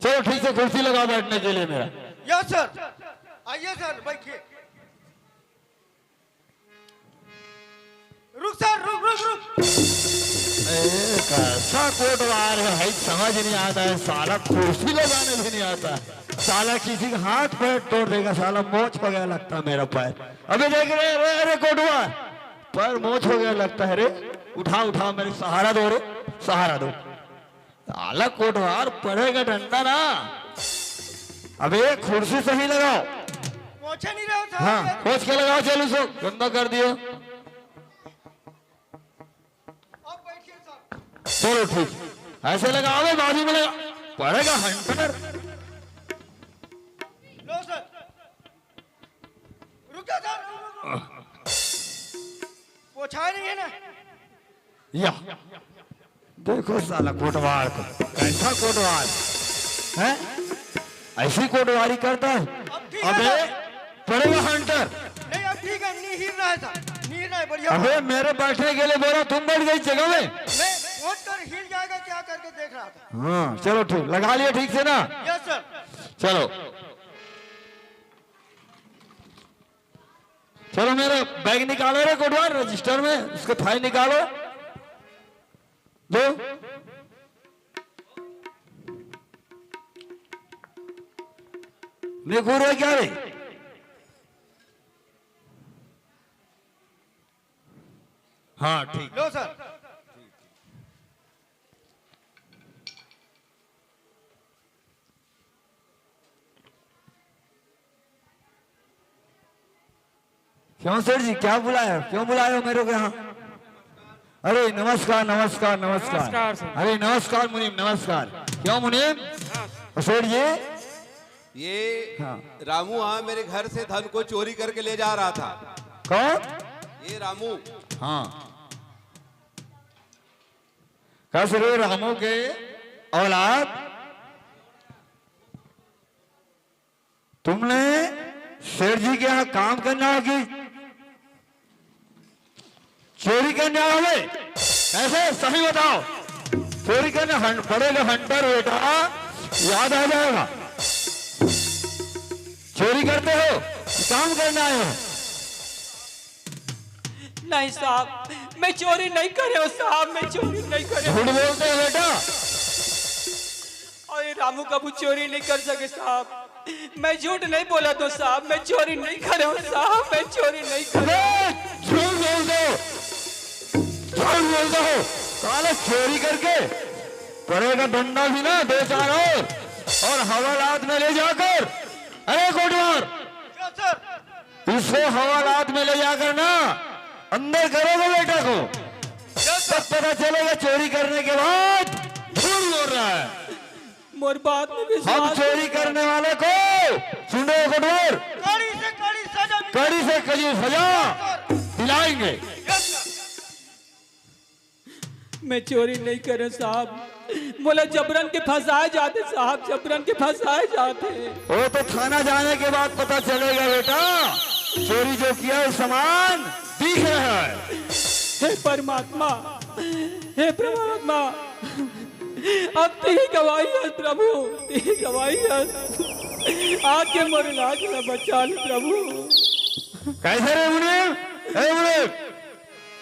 चलो ठीक से कुर्सी लगा बैठने के लिए मेरा। यस सर, आइए सर, बैठिए। रुक सर, रुक, रुक, रुक। ए, कैसा कोटवार है भाई, समझ नहीं आता है साला, कुर्सी लगाने भी नहीं आता है साला, किसी का हाथ पैर तोड़ देगा साला, मोच हो गया लगता है मेरा पैर। अबे देख रहे, अरे, अरे कोटवार, पैर मोच हो गया लगता है रे, उठा, उठा, मेरे सहारा दो रे, सहारा दो। साला कोटवार पड़ेगा डंडा ना। अबे कुर्सी सही लगाओ। पोछे नहीं रहे हो साहब। हाँ, पोछ के लगाओ, चलो सो गंदा कर दियो। अब बैठिए साहब। चलो ठीक, ऐसे लगाओ, बाजू में लगा, पड़ेगा हंटर। लो सर। रुक जा सर, रुक, रुक, रुक। पोछा नहीं है ना? या देखो साला कोटवार को, कैसा कोटवार है, ऐसी कोटवारी करता है। अब ठीक है अबे सर। पड़ेगा हंटर। नहीं, अब ठीक है, नहीं हिल रहा है सर, नहीं हिल रहा है, बढ़िया। अबे मेरे बैठने के लिए बोला, तुम बैठ गई जगह में। मैं पहुंच कर हिल जाएगा क्या करके देख रहा था। हाँ चलो ठीक, लगा लिया ठीक से ना। Yes sir. चलो चलो, मेरा बैग निकालो रे कोटवार, रजिस्टर में उसके फाइल निकालो, दो। निखुर हो क्या रे? हाँ, ठीक। लो सर। क्यों सेठ जी, क्या बुलाया, क्यों बुलाए हो मेरे को यहाँ? अरे नमस्कार, नमस्कार, नमस्कार। नमस्कार सर। अरे नमस्कार मुनीम, नमस्कार। क्यों मुनीम? और सेठ जी? ये हाँ। रामू हाँ मेरे घर से धन को चोरी करके ले जा रहा था। कौन? ये रामू। हाँ। कस रे रामू के औलाद, तुमने सेठ जी के यहाँ काम करना हो कि चोरी करने आए हो? कैसे, सही बताओ। चोरी करने हं-, पड़ेगा हंटर बेटा, याद आ जाएगा। चोरी करते हो, काम करने आए हो? नहीं साहब, मैं चोरी नहीं करे हूँ साहब, मैं चोरी नहीं करे हूँ। झूठ बोलते हो बेटा। अरे रामू कबू चोरी नहीं कर सके साहब, मैं झूठ नहीं बोला तो साहब, मैं चोरी नहीं करे हूँ साहब, मैं चोरी नहीं करे। अबे, झूठ बोलते हो, झूठ बोलते हो। साले चोरी करके पड़ेगा डंडा भी ना दो चार और, और हवालात में ले जाकर। अरे कोटवार, इसको हवालात में ले जाकर ना अंदर करोगे बेटा को, तब पता चलेगा चोरी करने के बाद झूठ बोल रहा है। मोर बात में हम विश्वास चोरी करने वाले को, सुन रहे हो कोटवार, कड़ी से कड़ी सजा मिले। कड़ी से कड़ी सजा दिलाएंगे। मैं चोरी नहीं करे साहब, मोला जबरन के फंसाए जाते साहब, जबरन के फंसाए जाते। वो तो थाना जाने के बाद पता चलेगा बेटा, चोरी जो किया है सामान दिख रहा है। हे परमात्मा, हे परमात्मा, अब तेरी गवाही है प्रभु, तेरी गवाही है। आके मोर लाज ला बचा ले प्रभु। कैसे रे मुनीम? ए मुनीम,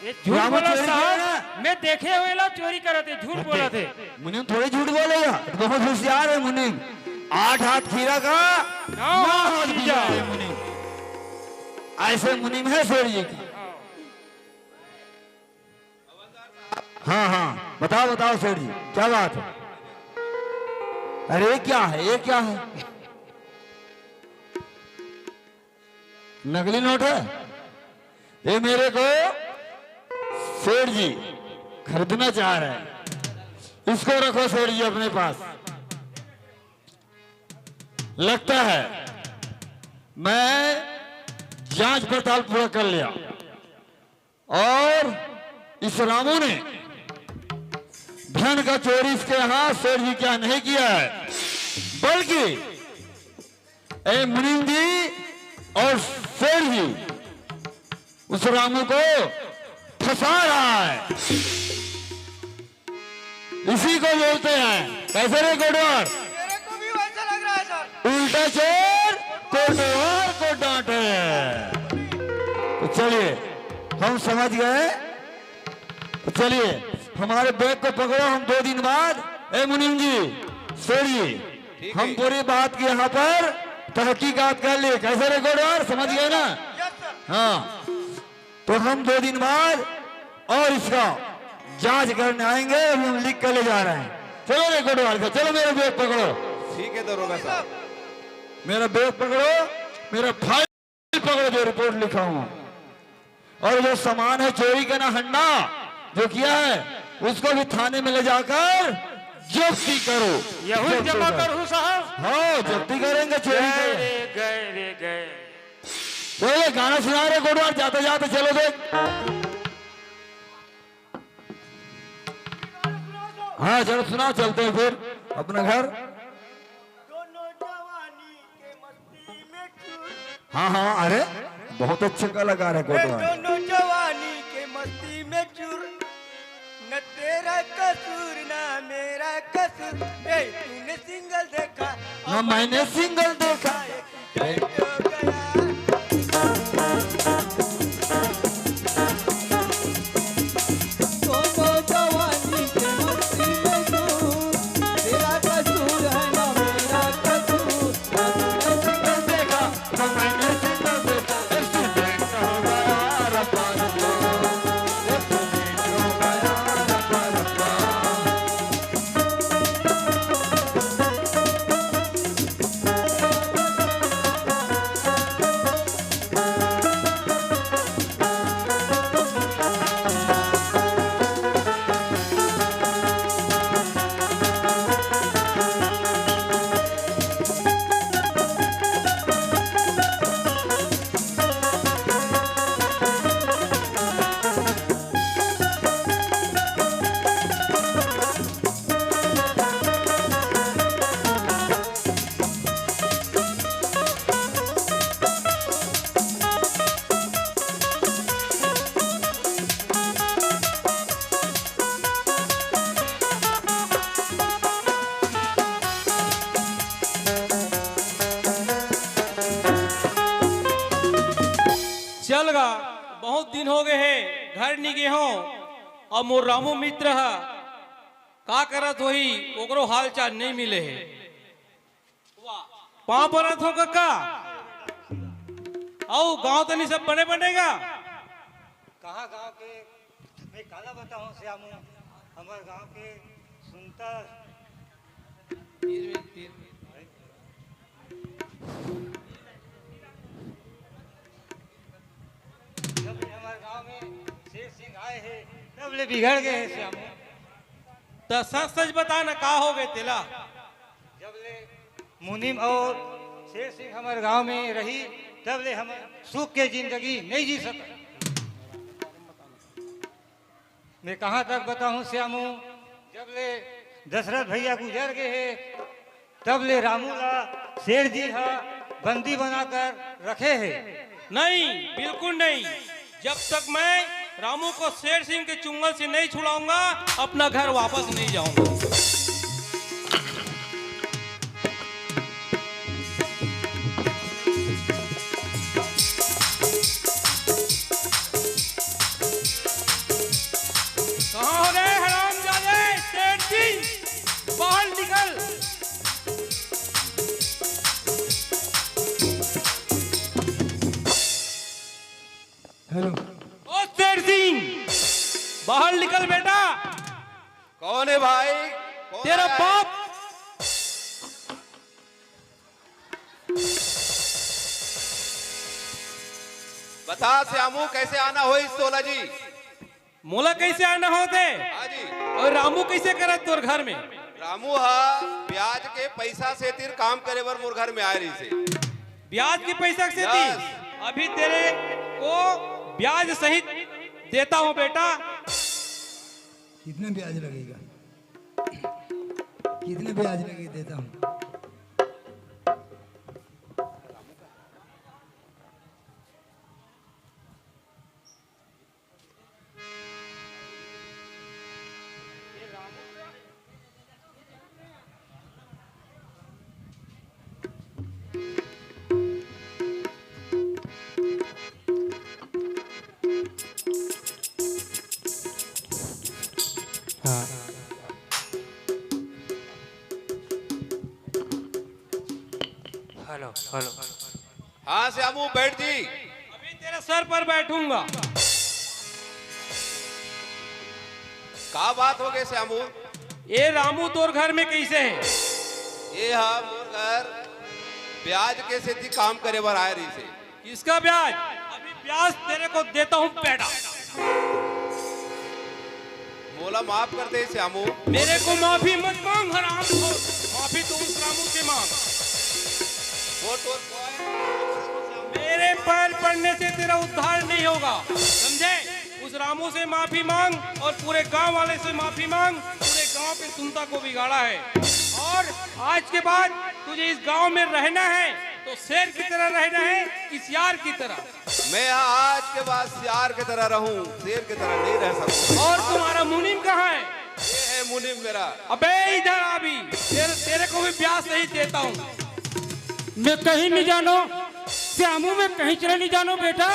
ये झूठ रामू बोला चोरी साहब, किया ना? मैं देखे हुए ला चोरी करत हे, झूठ बोलत हे। मुनीम थोड़ी झूठ बोलेगा, बहुत होशियार है मुनीम। आठ हाथ खीरा का नौ नौ हाथ हाथ बीजा। बीजा है मुनीम। ऐसे मुनीम है सेठ जी की। हाँ, हाँ, बताओ, बताओ सेठ जी, क्या बात है? अरे, ये क्या है, ये क्या है? नकली नोट है? ये मेरे को सेठ जी खरीदना चाह रहे हैं, इसको रखो सेठ जी अपने पास। लगता है मैं जांच पड़ताल पूरा कर लिया। और इस रामू ने धन का चोरी इसके यहाँ सेठ जी क्या नहीं किया है, बल्कि ए मुनीम जी और सेठ जी उस रामू को फंसा रहा है। इसी को बोलते हैं, कैसे रे कोटवार? मेरे को भी वैसा लग रहा है सर। उल्टा चोर कोटवार को डांटे। तो चलिए, हम समझ गए। तो चलिए, हमारे बैग को पकड़ो, हम दो दिन बाद, ए मुनीम जी, सेठ जी, हम पूरी बात की यहाँ पर तहकीकात कर लिए। कैसे रे कोटवार, समझ गए ना? हाँ, तो हम दो दिन बाद और इसका जांच करने आएंगे, अभी हम लिख कर ले जा रहे हैं। चलो रे कोटवार का, चलो मेरा बैग पकड़ो। ठीक है दरोगा साहब। मेरा बैग पकड़ो, मेरा फाइल पकड़ो, जो रिपोर्ट लिखा हूँ। और जो सामान है चोरी का ना हंडा जो किया है, उसको भी थाने में ले जाकर जब्ती करो। यहू जमा करूँ साहब। हाँ, जब्ती करेंगे चोरी का। गए रे गए। तो ये गाना सुना रहे कोटवार, जाते जाते चलो देख। हाँ चलो सुना, चलते हैं फिर अपना घर। हाँ हाँ, अरे बहुत अच्छे कलाकार है कोटवार। दोनों जवानी के मस्ती में चूर, न तेरा कसूर ना मेरा कसूर। ए, तूने सिंगल देखा ना मैंने सिंगल देखा। बहुत दिन हो गए हे, घर नी गे हों। अब मोर रामू मित्र ह का करत होही, ओकरो हालचाल नहीं मिले हे। पाँव परत हों कका। अउ गांव तनी सब बने बने गा? कहाँ गांव के? मैं काला बताऊं श्यामू, हमार गांव के सुनता। जब ले हमार गांव में शेर सिंह आए हे, तब ले बिगड़ गए हे श्यामू। त सच सच बता ना, का हो गए तेला? जब ले मुनीम और शेर सिंह हमार गांव में रही, तब ले हम सुख के जिंदगी नहीं जी सका। मैं कहाँ तक बताऊं श्यामू, जब ले दशरथ भैया गुजर गए हे, तब ले रामू ला सेठ जी हा बंदी बनाकर रखे हे। नहीं, बिल्कुल नहीं। जब तक मैं रामू को शेर सिंह के चुंगल से नहीं छुड़ाऊंगा, अपना घर वापस नहीं जाऊंगा। कहाँ हो रे हरामजादे? सेठ जी, बाहर निकल। हेलो। ओ सेठ सिंह, बाहर निकल बेटा। कौन है भाई? कौन तेरा आया है? बाप। बता श्यामू, कैसे आना होइस तोला जी? मोला कैसे आना होथे? हाँ जी। और रामू कैसे करत तोर घर में? रामू हा ब्याज के पैसा सेती काम करे बर मोर घर में आए रहिसे। ब्याज के पैसा सेती? Yes। अभी तेरे को ब्याज सहित देता हूँ बेटा। कितना ब्याज लगेगा? कितना ब्याज लगे, देता हूँ। हाँ। Hello, hello. हाँ श्यामू, बैठ जी। अभी तेरे सर पर बैठूंगा। का बात हो गए श्यामू? ये रामू तोर घर में कैसे है? ये हा मोर घर ब्याज के सेती काम करे बर आए रहिसे। किसका ब्याज? अभी ब्याज तेरे को देता हूँ बेटा। मोला माफ कर दे श्यामू। मेरे को माफी मत मांग हरामखोर, माफी तो उस रामू से मांग। वो तो मेरे पैर पड़ने से तेरा उद्धार नहीं होगा, समझे? उस रामू से माफी मांग और पूरे गांव वाले से माफी मांग। पूरे गांव के सुनता को बिगाड़ा है और आज के बाद तुझे इस गांव में रहना है तो शेर की तरह रहना है कि सियार की तरह? मैं यहाँ आज के बाद सियार की तरह रहूं, शेर की तरह नहीं रह सकूं। और तुम्हारा मुनीम कहाँ है? ये है मुनीम मेरा। अबे इधर आ भी, तेरे, तेरे को भी ब्याज सहित देता हूँ। मैं कहीं नहीं जानो श्यामू, मैं कहीं चला नहीं जानो बेटा,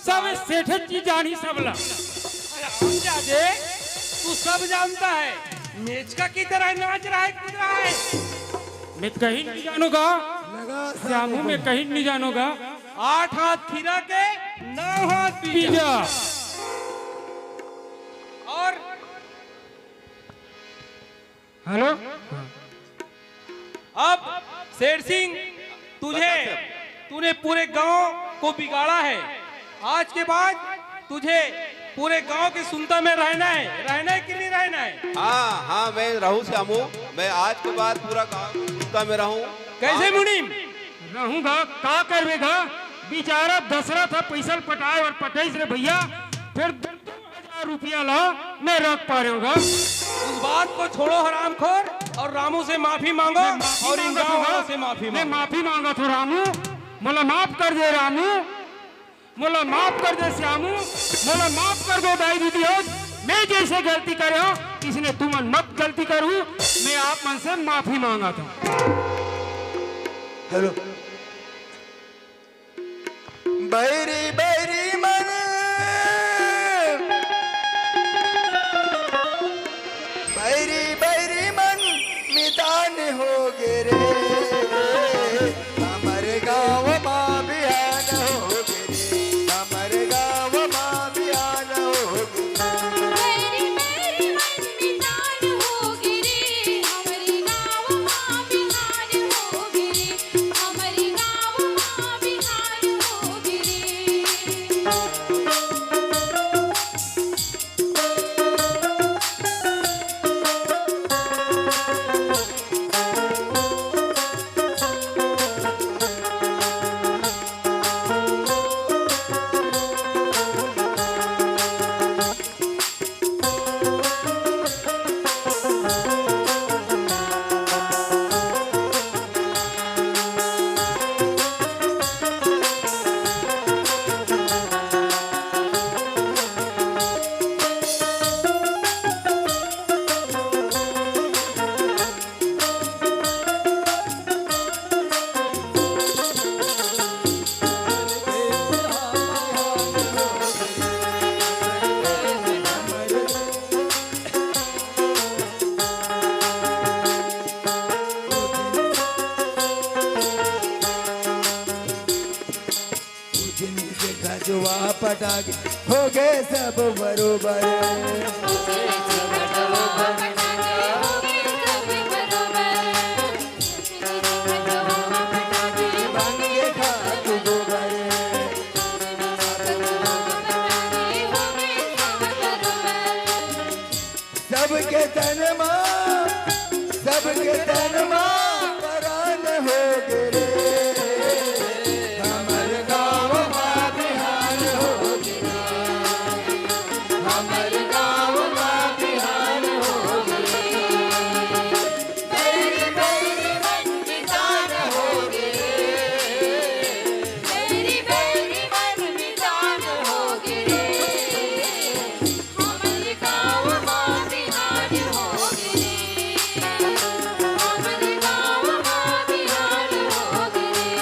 सब सेठ जी जानी सबला। अरे हम जादे, तू सब जानता है, मेचका की तरह नाच रहा है, कूद रहा है। मैं कहीं नहीं जानूंगा श्यामू, मैं कहीं नहीं जानूंगा। आठ हाथ खीरा के, नौ हाथ पीजा। पीजा। और हेलो। अब शेर सिंह, तुझे, तूने पूरे गांव को बिगाड़ा है। आज के बाद तुझे पूरे गांव के सुनता में रहना है, रहना है कि नहीं रहना है? हाँ, हाँ, मैं रहूं श्यामू, मैं आज के बाद पूरा गांव के सुनता में रहूं। कैसे मुनीम? रहूंगा, का करवेगा? बेचारा दशरथ ह पैसा ल पटाए बर पटाइस रे भैया, फिर दो हजार रुपया ला मैं रख पा रहे होगा। उस बात को छोड़ो हरामखोर, और रामू से माफी मांगो। मैं माफी और इन मांगत गांव होगा। वालों से माफी मैं मांगो। माफी मांगत हूँ रामू, मोला माफ कर दे रामू, मोला माफ कर दे श्यामू, मोला माफ कर दो दाई दीदी हो। मैं जैसे गलती करे हो, इसने तुमन मत गलती करू। मैं आप मन से माफी मांगत हूँ। हेलो। बैरी बैरी बैरी बैरी मन मितान होगे रे, हमर गाँव मा बिहान होगे रे, हमर गाँव मा बिहान होगे रे। बैरी बैरी मन मितान होगे रे, हमर गाँव मा बिहान होगे रे, हमर गाँव मा बिहान होगे रे। उजनी के खजुआ पटाके हो गए सब बरोबर। भांग के खात गोबर। सबके तन मा, सबके तन मा परान होगे रे। हमर गाँव मा बिहान होगे रे। हमर गाँव मा बिहान होगे रे। बैरी बैरी मन मितान होगे रे। बैरी बैरी मन मितान होगे रे। हमर गाँव मा बिहान होगे रे। हमर गाँव मा बिहान होगे रे।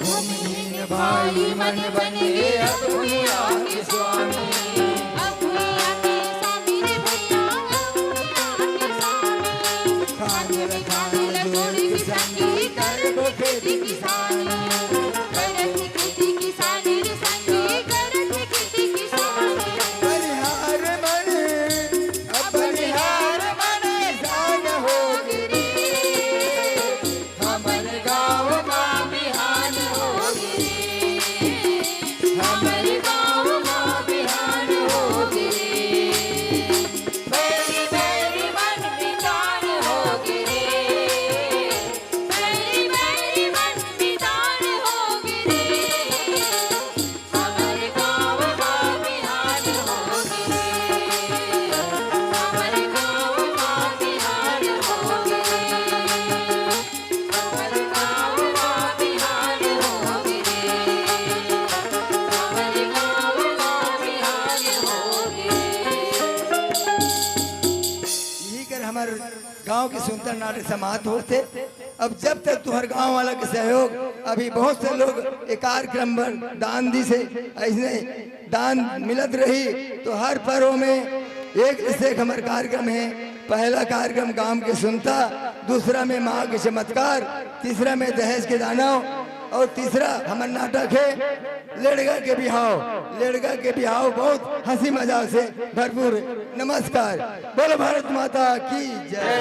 भूमिहीन भाई मन बनिए अब भुइयां के स्वामी। अब भुइयां के स्वामी रे भैया, अब भुइयां के स्वामी। खान खान जोड़ के संगी करबो खेती किसानी। करत खेती किसानी रे संगी, करत खेती किसानी। बनिहार मन, अब बनिहार मन किसान होगे रे। हमर गाँव मा बिहान होगे रे। हमर गाँव मा बिहान होगे रे। बैरी बैरी मन मितान होगे रे। बैरी बैरी मन मितान होगे रे। हमर गाँव मा बिहान होगे रे। हमर गाँव मा बिहान होगे रे। हमर गाँव मा बिहान होगे रे। हमर गाँव मा बिहान होगे रे। यही कर हमर गांव के सुंदर नाटक समाप्त होथे। अब जब तक तुहर गांव वाला के सहयोग, अभी बहुत से लोग ए कार्यक्रम बर दान दिस हे, अइसने दान मिलत रही, तो हर पर्व में एक से एक हमर कार्यक्रम हे। पहला कार्यक्रम गांव के सुंता, दूसरा में माँ के चमत्कार, तीसरा में दहेज के दानव, अउ तीसरा हमर नाटक हे लेड़गा के बिहाव। लेड़गा के बिहाव बहुत हंसी मजाक से भरपूर हे। नमस्कार, बोलो भारत माता की जय।